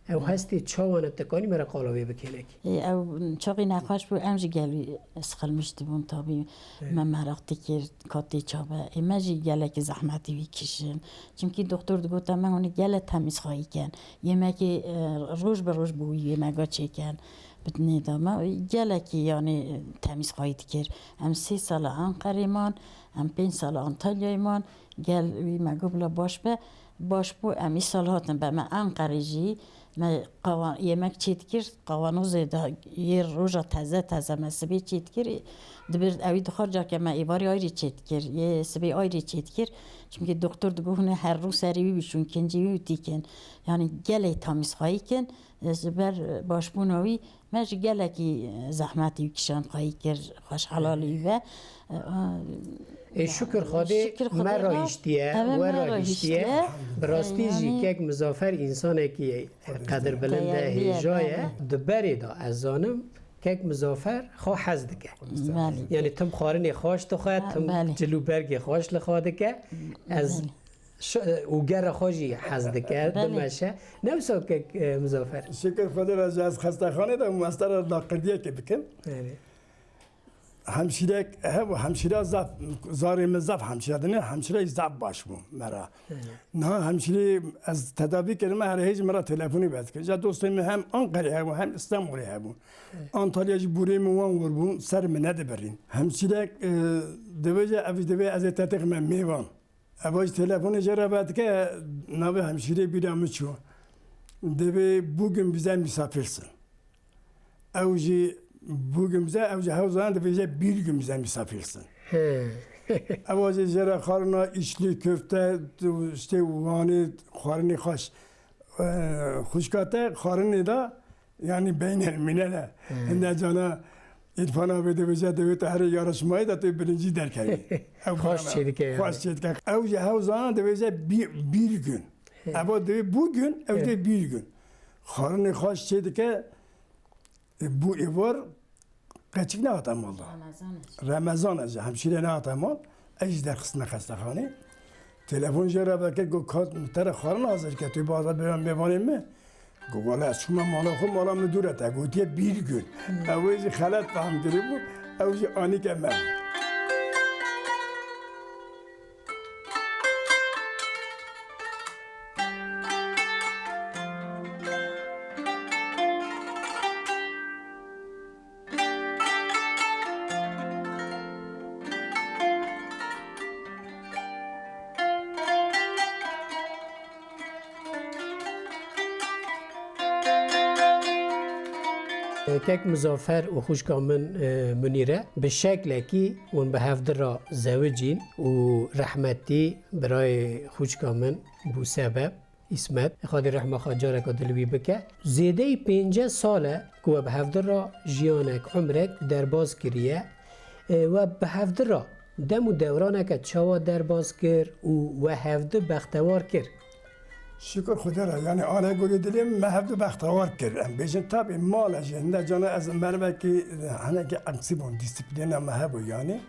Ew Belê. Hestê çawa ne, te kanî me re qala wê bikê hinekî? Ê, ew çaxî nexweş bû, em jî gelî sixilmiş dibûn tabî. Evet. Me meraq dikir, ka tê çabe. Ê, me jî gelekî zehmetî wî kişin. Çimkî doktor digot, me hûnê gele temîzxayî ken. Yemekê, e, roj bi roj bi wî yemega çêken. Bi dinê de me gelekî, yanî, temîzxayî dikir. Em sê sala Enqerê man, em pênc sala Antalyayê man. Gel wî me got bila baş be, baş bû, em îsal hatin be me Enqerê jî me qawa-, yemek çê dikir, qawanozê de yê roja teze teze me sibê çê dikir, dibir ewî dixwar carke me êvarî ayrî çê dikir, yê sibê ayrî çê dikir. Çimkî doktor digot hûn ê her rû serê wî bişûn, kincê wî tîkin. Yanî gelê tamîzxayî kin, ji ber başbûna wî Me jî gelekî zehmetî wî kişand xweyî kir, xweş helalî ve. Ê, şukir Xwedê Şukir Xwedê me re. Rahiştiye, Eve we me rahiştiye. Rahiştiye. Bi rastî jî Yanî kek Mizafer însanekî qedirbilind e, Değerli ye, hêja ye. Belê. Di berê de ez zanim Kek Mizafer xwe hez dike. Belê. Yani tim xwarinê xweş dixwe, Ha, tim belê. cil û bergê xweş li xwe dike. Ez Belê. ş-, û gere xwe jî hez dike, Belê. dimeşe. Ne wisa kek, e, Mizafer? Şikir Xwedê re ji ez xestexanê de mastera laqirdiyekê bikim. Belê. Hemşîrek hev, hemşîra zaf, zarê min zaf hemşîra dine, hemşîra zaf baş bû me re. Hı. Niha hemşîrê ez tedavî kirime, her hêj me re telefonî vedikir. Ja dostê min hem Ankarê hebû, hem Stenbolê hebû. Hı. Antalya jî borê min wan wir bû, ser min nedibirîn. Hemşîrek, e, dibêje, ev jî divê ez ê te têxime mêvan. Eva jî telefonê jê re vedike, navê hemşîrê bîra min çû. Divê bugün bize misafirsin. Ew jî bugün bize, ew jî hew zanin dibêje bir gün bize misafirsin. He. Ewa jî jê re xwarina içli köfte, işte wanê xwarinê xweş. E, xwişka te xwarinê de, yani beynel milel e. He. Hinde cana İrfan abi dibêje, divê tu herê yarışmayê de tu birincî derkevî. Ew Xweş bana çêdike yani. Xweş çêdike. Ew jî hew zanin dibêje bir, bir gün. He. Ewa divê bugün, ew He. dê bir gün. Xwarinê xweş çêdike, E, bû êvar keçik nehate mal da. Remezan e. Remezan e jî, hemşîre nehate mal. Ez jî derxistine xestexanê. Telefon jê re vekir, got, "Ka te re xwarin hazir ke, tu baza bê mêvanê me." Got, "Wele ez çûme mala xwe, mala min dûr e te." Gotiye, "Bir gün." Hmm. Ew ê jî xelet fehm kiribû, ew jî anîke me. Kek Mizafer û xwişka min, e, Munîre bi şeklekî hûn bi hevdi re zewicîn û rehmetî birayê xwişka min bû sebeb. Îsmet, Xwedê rehma xwe careke din li wî bike. Zêdeyî pênceh sal e ku we bi hevdi re jiyanek, umrek derbas kiriye. E, we bi hevdi re dem û dewraneke çawa derbas kir û we hevdi bextewar kir? Şikir Xwedê re, yani anegorê dilê me hevdu bextewar kir. Em bêjin tabî mal e jî, hinde cana ez mervekî, hinekî eksî bûn, dîsîplîna me hebû yani.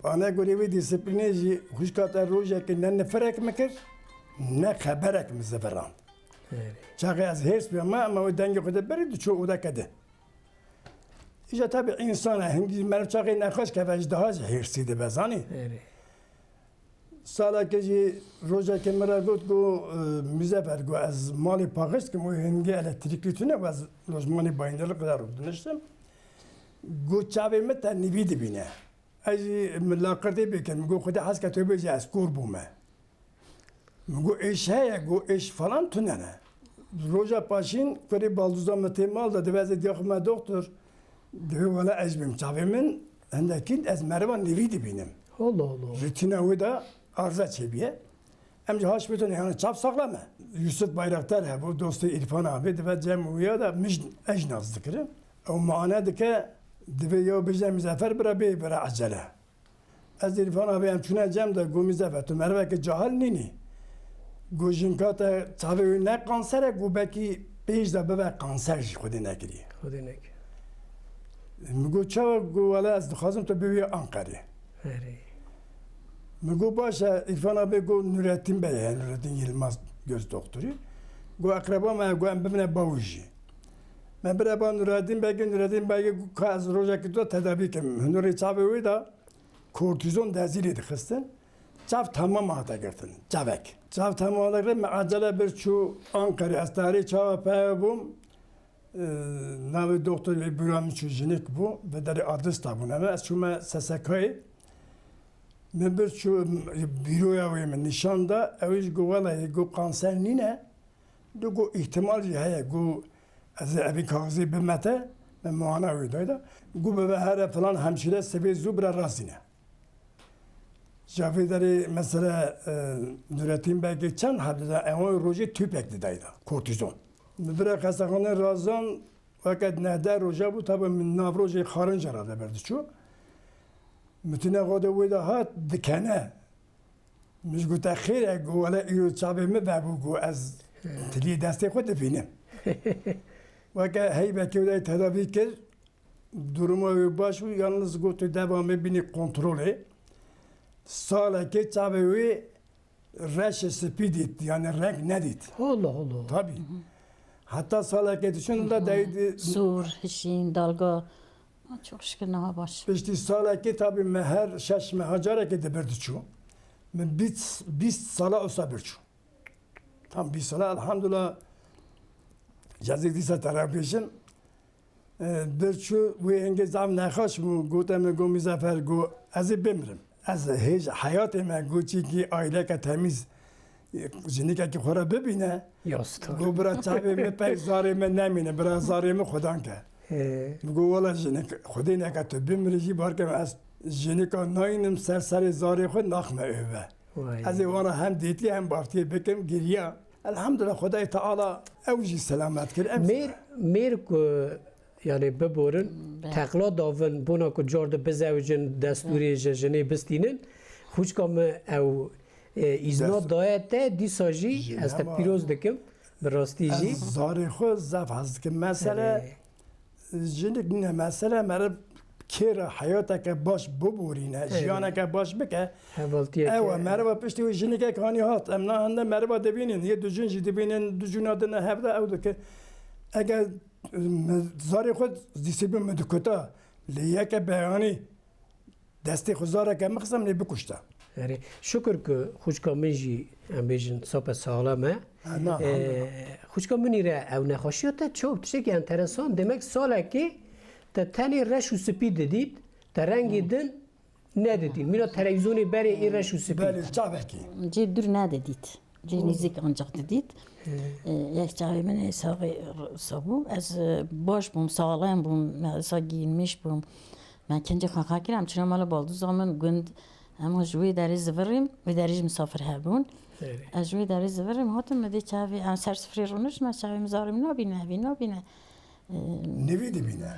Anegorê wê dîsîplînê jî xwişka te rojekê ne nifirek min kir, ne xeberek min zivirand. Evet. Çaxê ez hêrs bûme, ema wê dengê xwe de berî diçû odeke di. Îja tabî însan e, hingî meriv çaxê nexweş keve jî daha jî hêrsî dibe, zanî? Evet. Saleke jî rojekê min re got, got, e, Muzeffer, got, ez malê paxij dikim, wê hingê elektrîklî tune, ez lojmanê bayîndirlik de rûdiniştim. Got, çavê min te nivî dibîne. Ez jî min laqirtê pê kir, min got, Xwedê hez ke tu bêjî ez kor bûme. Min got, êş heye, got, êş falan tune ne. Roja paşîn kurê balduza min tê mal de, divê ez ê diya xwe me doktor. Divê wele ez bêm çavê min hindekî ez meriva nivî dibînim. Allah Allah. Rutîna wê de arıza çêbûye. Em jî haş bêtin, yani çav saxlem e. Yusuf Bayraktar hebû, dostê Îrfan abi, dibe cem wîya de mij ej nas dikirin. Ew mane dike, divê ya bêje Muzeffer bira bê bira ecele. Ez Îrfan abi em çûne cem de, got, Muzeffer, tu meriveke cahil nînî. Got, jinka te çavê wê ne kanser e, got, belkî pêş de bibe kanser jî Xwedê nekirî. Xwedê nekir. Min got, çawa? Got, wele ez dixwazim tu bivî Anqerê. Erê. Min got, baş e, Îrfan abi got, Nurettin Bey heye, Nurettin Yilmaz göz doktorî. Got, eqreba me, got, em bibine bawijî. Me bire ba Nurettin Begê, Nurettin Begê got, ka ez rojekî tu tedavî kim. Hunurê çavê wê de kortîzon dezîrê dixistin. Çav temam hate girtin, çavek. Çav temam hate girtin, me ecele bir çû Anqerê, ez tarî çawa peye bûm. E, navê doktor wê bûra min çû jinik bû, vê derê artista bûn. Eve ez çûme S S K'yê. Min bir çû bîroya wê min nîşan da, ew jî got, welehî got kanser nîne. Dû got, îhtimal jî heye, got, ez ê evî kaxizê bime te, min muana wê dayda. Got, bibe here filan hemşîre sibê zû bira rastîne. Ca vê derê mesela, e, Nurettin Begê çend hebde da, ewan rojê tüpek didayda, kortizon. Min bira xestexanê razan, weke neh deh roja bû, tabi min nav rojê xarinca ra de berdiçû. Min tune xwe de wê de hat dikene. Min ji got, te xêr e, got, wele îro çavê min vebû, got, ez tiliyê destê xwe dibînim. Weke heybekê wê de tedavî kir, Duruma wê baş bû, yalnız got, tu deva me bînî kontrolê. Salekê çavê wê reşê spî dît, yani renk nedît. Allah Allah. Tabii. Hatta salekê diçûn da deydi. Sor, hişîn, dalga. Ha, çok şükür, niha baş. Piştî salekê tabii me her şeş meha carekê dibir diçû. Min bîst, bîst sala usa birçû. Tam bîst sala, elhamdulillah, cezîk dîsa te re bêjim. E, birçû wê hingê zaf nexweş bû, gote min, got, Mizaffer, got, ez ê bimirim. Ez hêj heyatê me, got, çîkî aîleke temîz, e, jinikekî xwe re bibîne. Ya star. Got, bira çavê min pey zarê min nemîne, bira zarê min xudan ke. He. Min got, wela jinik, xwedê neke tu bimirî jî, barke ez jinika nayînim ser serê zarê xwe naxme eve. Vay. Ez ê wana hem dêtiyê hem baftiyê bikim, giriya. Elhamdulillah, Xwedayê Teala ew jî selamet kir. Em Mêr, mêr ku, yani, biborin, Be. teqla davin, bona ku car di bizewicin, destûrê ji jinê bistînin. Xwişka min ew, e, îzna Dest- daye te, dîsa jî Jî ez te nema. pîroz dikim. Bi rastî jî. Ez zarê xwe zaf hez dikim. Mesele Erê. Jinik nîne mesele, meriv kêra heyateke baş biborîne, Evet. jiyaneke baş bike. Hevaltiyeke. Ew e, meriva piştî wî jinikek hanî hat. Em na hinde meriva dibînin, yê du jin jî dibînin, du jina din hevde ew dike. Eger, e, me zarê xwe dîsî bi min dikuta, lê yeke beyanî destê xwe zareke mixistem lê bikuşte. Erê, şukir ku xwişka min jî, em bêjin, sape saxlem e. Ha, na, Ee, elhamdulillah. Xwişka min îre ew nexweşiya te çi bû? Tiştekî enteresan. Demek salekê te tenê reş û spî didît, te rengê Hmm. din nedidît. Mîna televîzyonê berê ê reş û spî. Belê, çavekî. Cê dûr nedidît. Cê nêzîk ancak didît. Hı. E, yek çavê min ê saxê r-, sabû. Ez, e, baş bûm, saxlem bûm. Me esa giyinmiş bûm. Me kincê xwe xwe kir, em çûne mala balduza min gund. Em ji wê derê zivirîm, wê derê jî misafir hebûn. Erê. Ez ji wê derê zivirîm, hatim, min dî çavê, em ser sifrê rûnişt, me çavê min zarê min nabîne, evî nabîne. E, Nevî dibîne. Ha.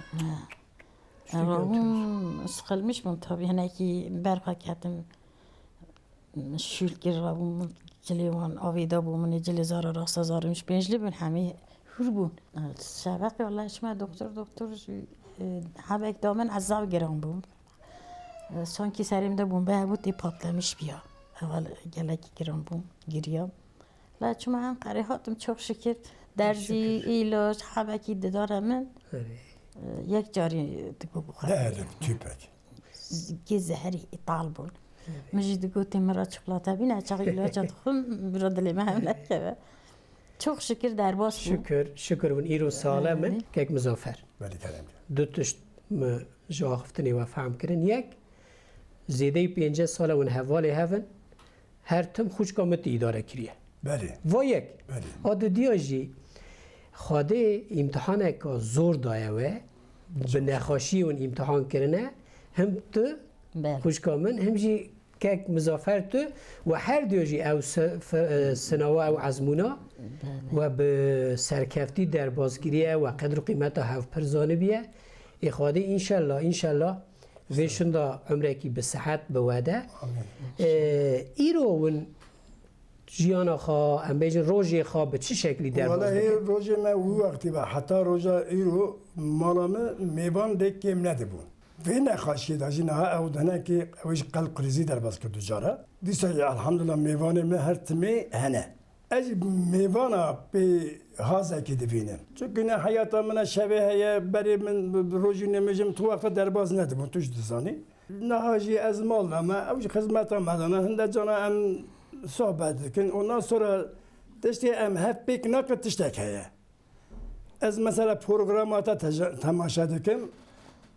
Ştî Rabûm, sıkılmış bûm tabî, hinekî ber xwe ketim. Şûl kir, rabûm, cilê wan avê da bû min, cilê zara rasta zarê min ji pêncli bin, hemî hûr bûn. Şeveqê wela çima doktor, doktor jî, e, hebek da min, ez zaf giran bûm. E, sankî serê min de bombe hebû, tê patlemiş biya. Ewel gelekî giran bûm, giriyam. La çima Enqerê hatim, çok şükür. Derzî, Şükür. îlaç, hebekî didare min. Erê. E, yek carî digo bixwe. Dehelim, tüpek. Kê zeherî îtal bûn. Erê. Min jî digo tê min re çikolata bîne, çax îlaca dixwim, bira dilê me hem nekeve. Çok şükür derbas bû. Şükür, şükür hûn îro salem in, Erê. kek Muzaffer. Belê kerem. Du tişt min ji axiftinê we fehm kirin. Yek, zêdeyî pêncî sal e hûn hevalê hev in, her tim xwişka min tu îdare kiriye. Belê. Va yek. Belê. A dudiya jî, Xwedê îmtihaneka zor daye we, bi nexweşiyê hûn îmtihan kirine, him tu Belê. xwişka min, him jî kek Muzaffer tu, we her diyo jî ew se-, fe-, e, sinawa, ew ezmûna Belê. we bi serkeftî derbas kiriye, we qedr û qîmeta hev pir zanibiye. Ê Xwedê înşellah, înşellah vê şinda umrekî bi sihet bi we de. Amîn. E, îro hûn jiyana xwe, em bêjin rojê xwe bi çi şeklî derbas Wele hê dikin? rojê me wî wextî be, heta roja îro mala me mêvan dê kêm nedibûn. Vê nexaşiyê de jî niha ew denekê ew jî qelb krîzî derbas kir du cara. Dîsa jî elhamdulillah mêvanê me her timê hene. Ez jî mêvana pê hazekî dibînim. Çunku ne heyata min e şevê heye, berê min bi, bi rojî nimijim tu wexta derbas nedibûn, tu jî dizanî. Niha jî ez mal de me, ew jî xizmeta me dane, hinde cana em sohbet dikin. Ondan sonra tiştê em hev pêk nakin tiştek heye. Ez mesela programa te teje-, temaşe dikim,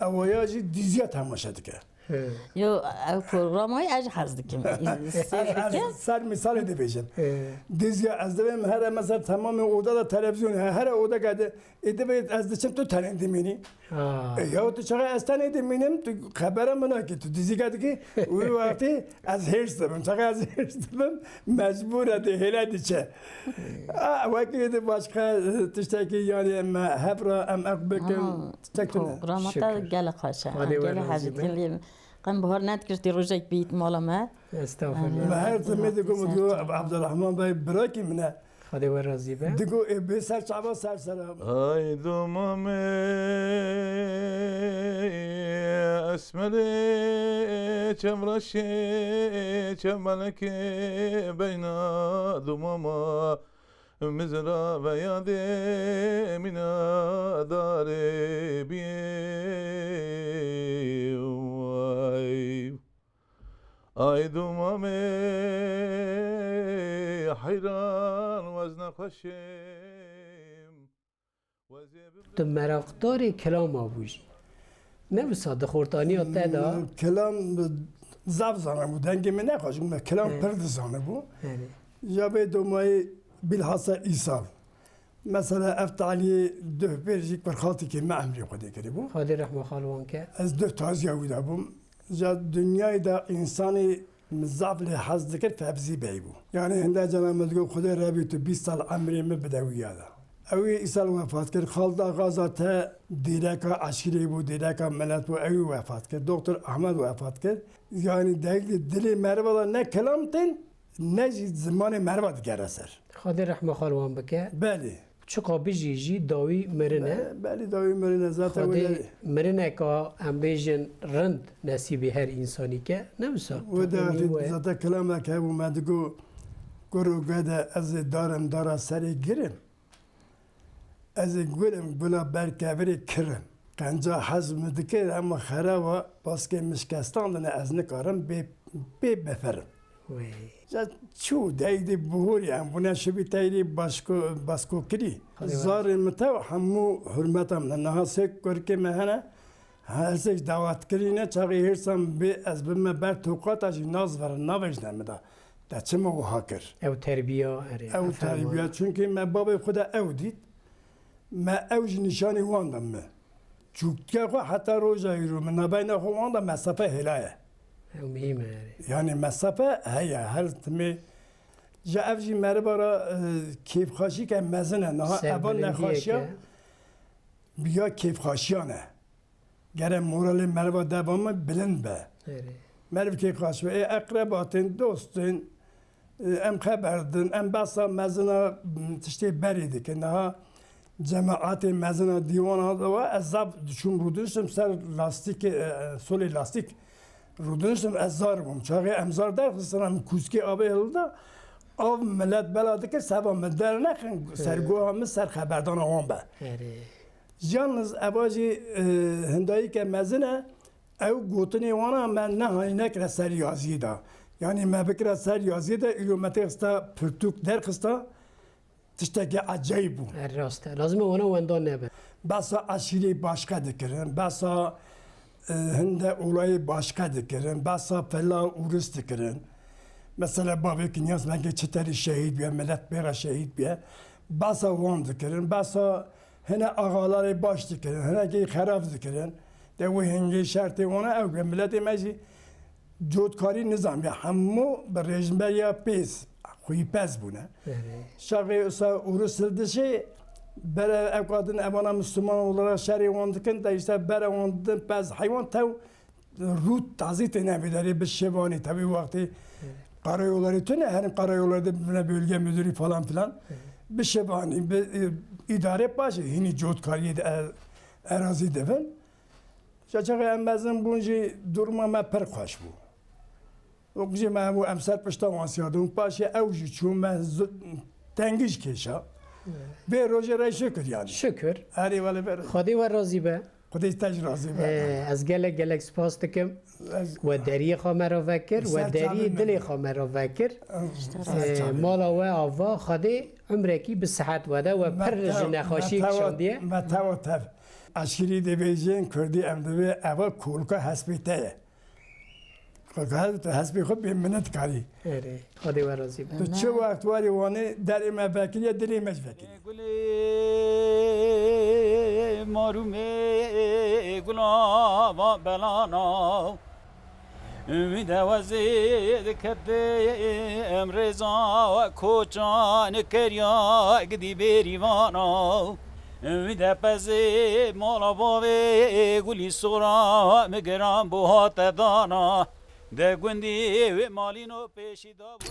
ew ya jî diziya temaşe dike. He. Yo, ew programayê ez jî hez dikim. Sêr Ez, ez dikim. ser misalê dibêjim. He. Diziya ez dibêm here mesela temamê oda da televîzyon, he, here oda gede, ê divê ez diçim tu tenê dimînî. Ha. E, ya tu çaxa ez tenê dimînim, tu xebera min nakî, tu dizî gedikî, wî wextî ez hêrs dibim. Çaxa ez hêrs dibim, mecbûr e dê hêle diçe. A, wekî de başka, e, tiştekî, yani, em hev re em eq bikin, Ama tiştek tune. programa te Şükür. gelek xweş e. Hadi Em we gelek razî hez be. dikin lê qen bihar nedikir tê rojek bît mala me. Estağfurullah. Me her timê dikim, diyor, Abdurrahman Bey, bırakın bine. Xwedê we razî be. Digo ê bê ser çava ser sera. Ay dumamê esmerê çemreşê çemelekê beyna dumama mizra ve yadê mîna darê biyê. Ay. Ay dumamê heyran wezne xweşêm. Tu meraqdarê kilama bû jî. Ne wisa di xortaniya te de? Hmm, kilam zaf zanibû. Dengê min nexweş bû. Me kilam He. pir dizanibû. Belê. Ya vê domayê bilhassa îsal. Mesela ev taliyê duh pêr jî kurxaltîkê me emrê xwe dê kirî bû. Xwedê rehma xal wan ke. Ez duh taziya wî de bûm. Ja dinyayê de însanê min zaf lê hez dikir Fevzî Bey bû. Yani hinde cana min digot Xwedê Rebî tu bîst sal emrê min bide wiya de. Ew ê îsal wefat kir. Xalda Gaza te dîreka eşîrê bû, dîreka milet bû, ew ê wefat kir. Doktor Ahmed wefat kir. Yani dengê dilê meriva de ne kilam tên, ne jî zimanê meriva digere ser. Xwedê rehma xal wan bike. Belê. Çiqa bijî jî dawî mirin e. Be-, belê dawî mirin e. Zaten Xwedê wê de mirineka em bêjin rind nesîbî her însanî ke. Ne wisa? Wê de Temî wê. Zaten kilamek hebû me digo, kur û gede ez ê darim dara serê girim. Ez ê gul im, gula ber kevirê kir im. Qenca hez min dikir, hema xeraba baskê min şikestandine, ez nikarim bê, bê beferim. Wê. Ya çû, deydê bihorî em bûne şibî teyrê başko-, baskokirî. Hadi Zarê min tew hemû hurmeta min. Niha sê kurkê me hene, her sêk dawet kirîne, çaxê hêrsan bê ez bime ber toqata jî naz verin, navêjne min da. Te çima wiha kir? Ew terbiya, erê, Ew ew ferman. Terbiya, çunkî me bavê xwe de ew dît. Me ew ji nîşanî wan de me. Çûktiya xwe heta roja îro me navbeyna xwe wan de mesafe hêla ye. Ew muhîm e, erê. Yani mesafe heye, her timê. Ji ev jî meriva re, e, kêfxweşîke mezin e. Niha eva Serbilindiyeke. nexweşiya ya kêfxweşiyan e. Gere moralê meriva devamlı bilind be. Erê. Merivkê xweş be. Ê eqrebatên, dostên, e, em xeber din, em behsa mezina, m, tiştê berê dikin. Niha cemaatê mezina dîwana de wa ez zaf diçûm rûdiniştim ser lastîkê, e, solê lastîk rûdiniştim, ez zar bûm. Çaxê em zar derxistina min kûskê avê hilda, av milet bela dikir, seva min dernexin, Hı. sergoha min ser xeberdana wan be. Erê. Yalnız eva jî, e, hindayîke mezin e, ew gotinê wana me nehanî nekire ser yaziyê de. Yanî me bikire ser yaziyê de, îro me têxista pirtûk derxista, tiştekî ecayîb bû. E, rast e. Lazim e wana wenda nebe. Behsa eşîrê başqe dikirin, behsa, e, hinde olayê başqe dikirin, behsa fela ûris dikirin. Mesela bavê Kinyas Mengê çi terî şehîd bûye, milet pê re şehîd bûye. Behsa wan dikirin, behsa Hine axalarê baş dikirin, hinekî xerab dikirin. De wê hingê şertê wana ew be. Miletê me jî cotkarî nizanibe. Hemû bi rêjberiya pêz, xwîpez bûne. Erê. Şaxê usa Urus hildişê bere ew kadin evana Müslüman olarak şerê wan dikin, de işte bere wan din pez heywan tew Rût tazî têne vê derê bi şevanî, tevî wextê karayolları tune, her karayolları de bibine bölge müdürü falan filan. Bi şevanî, bi, e, îdare paşê hînî cotkariyê de er-, erazî divin. Ji çaxê em mezin bûn jî duruma me pir xweş bû. Wek jî me hebû em ser pişta wan siyadin. Paşê ew jî çû me z-, tengî jî kêşa. Vê rojê re şikir yani. Şikir. Erê wele vê rojê. Xwedê we razî be. Xwedê te jî razî be. Ee, ez gelek, gelek spas dikim. Ez We deriyê xwe me re vekir, we Ser deriyê çavê me. dilê xwe me re vekir. Ser Ee, çavê. mala we ava, Xwedê umrekî bi sihet we de, we Me pir tev-, ji nexweşiyê me tev-, kişandiye. me tev tev. Eşkirî dibêjin, Kurdî em dibê, eva kolka hespê te ye. Kolka hes-, tu hespê xwe bê min dikarî. Erê, Xwedê we razî be. Tu çi wext warî Wanê derê me vekiriye, dilê me jî vekiriye. Gulê marûmê gulava belana. Wî de wezê dikete em rêza koçan keriya gidî bêrîvana. Wî de pezê mala bavê gulî sora mi giran bo hate dana. De gundî wê malîno pêşî da bû.